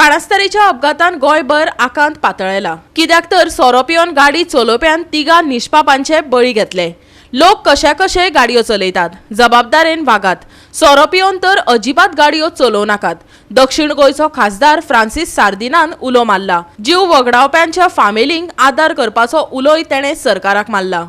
बाणस्तारीच्या अपघातान गोंयभर आकांत पातळ्ळा. कित्याक तर सोरो पिवन गाडी चलोवप्यान तिगां निष्पापांचे बळी घेतले. लोक कशा कशे गाडयो चलयतात, जबाबदारेन वागात. सोरो पिवन तर अजिबात गाडयो चलोवं नाकात. दक्षिण गोंयचो खासदार फ्रांसीस सार्दिनान उलो मारला. जीव वगडावप्यांच्या फामिलींक आदार करपाचो उलोय तेणें सरकाराक मारला.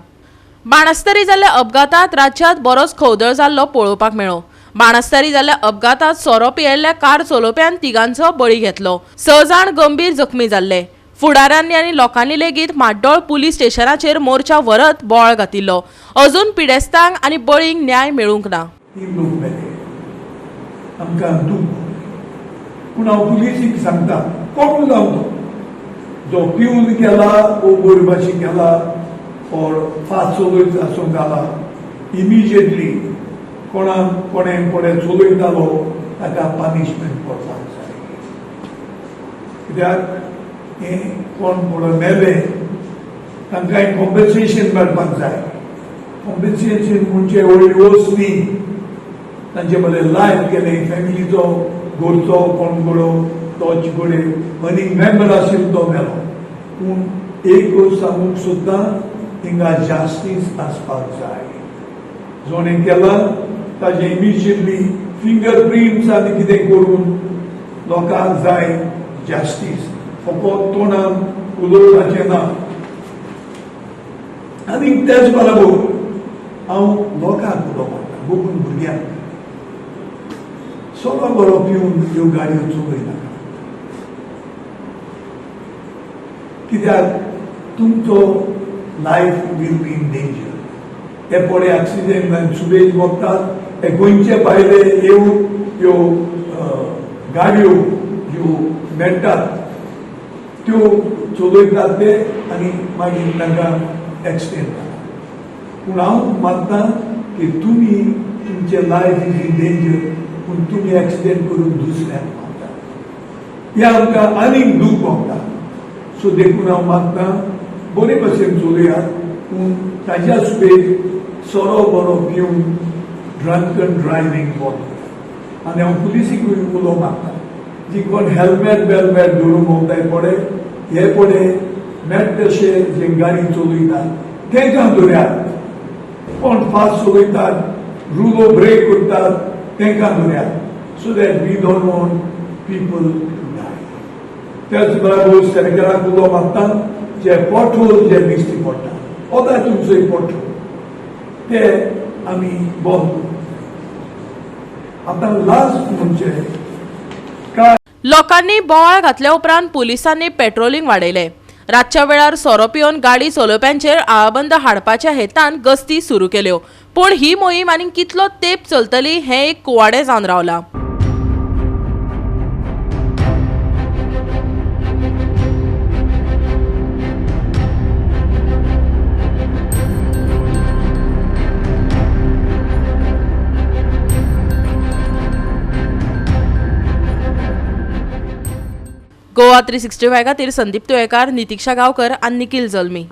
बाणस्तारी जाल्ल्या अपघातात राज्यांत बरोच खवदळ जाल्लो पळोवपाक मेळ्ळो. बाणस्तारी जाल्ल्या अपघातात सोरो पियेल्ल्या कार चलोवप्यान तिगांचो बळी घेतलो. 6 जाण गंभीर जखमी जाल्ले. फुडाऱ्यांनी आनी लोकांनी लेगीत म्हाड्डोळ पुलीस स्टेशनाचेर मोर्चा व्हरत बोवाळ घातिल्लो. अजून पिडेस्तांक आनी बळींक न्याय मेळूंक ना. 3 लोक मेले, आमकां दूख. पूण हांव पुलिसीक सांगता, कोण जावं तो जो पिवन गेला वो बोरभाशी गेला और फास्ट चलयत आसूंक घाला, इमिजिएटली कोणाक कोणें कोणें चलयतालो ताका पनिशमेंट करपाक जाय. कित्याक हें कोण कोण मेले तांकां कॉम्पेन्सेशन मेळपाक जाय. कॉम्पेन्सेशन म्हणजे व्हडली वस्त न्ही, तांचे बरें लायफ गेलें, फॅमिलीचो घरचो कोण घडो तोच घडये अर्निंग मेंबर आशिल्लो तो मेलो. पूण एक गोश्ट सांगूंक सोदता, हिंगा जास्टीस आसपाक जाय. जोणें केलां ताजें इमिजिएटली फिंगर प्रिंट्स आनी कितें करून लोकांक जाय जास्टीस. फकत तोंडान उलोवपाचें ना. आनी तेच बरोबर हांव लोकांक उलो मारता, बघून भुरग्यांक सोरो बरो पिवन ह्यो गाडयो चलयनाका. कित्याक तुमचो life will be in danger. हे पळय एक्सिडेंट सुबेज बघतात, हे गोंयचे भायले येवन ह्यो गाडयो ज्यो मेळटात त्यो चलयतात ते आनी मागीर तांकां एक्सिडेंट जाता. पूण हांव मानता की तुमी तुमचें लायफ is in danger, पूण तुमी एक्सिडेंट करून दुसऱ्यांक मारता, हें आमकां आनीक दूख भोगता. सो देखून हांव मागता बरे भशेन चलयात, पूण ताज्या सुबेज सोरो बरो पिवन ड्रंकन ड्रायव्हींग बंद करात. आनी हांव पुलिसीकूय उलो मारता, जी कोण हेल्मेट बेल्मेट धरून भोंवताय पळय, हे पळय मेट तशे जे गाडी चलयतात तेंकां धरयात. कोण फास्ट चलयतात, रुलो ब्रेक करतात तेंकां धरयात. So that we don't want people to die. त्याच बरोबर सरकाराक उलो मारता, जे पोट्रोल जे दिश्टी पडटा ओदा तुमचो पोट्रोल ते आमी बंद करूंक जाय. आतां लास्ट म्हणजे काय, लोकांनी बोवाळ घातल्या उपरांत पुलिसांनी पेट्रोलिंग वाडयलें. रातच्या वेळार सोरो पिवन गाडी चलोवप्यांचेर आळाबंद हाडपाच्या हेतान गस्ती सुरू केल्यो. पूण ही मोहीम आनीक कितलो तेंप चलतली हें एक कुवाडें जावन रावलां. गोवा 365 खातीर संदीप तुयेकार, नितिक्षा गांवकर आनी निखिल जल्मी.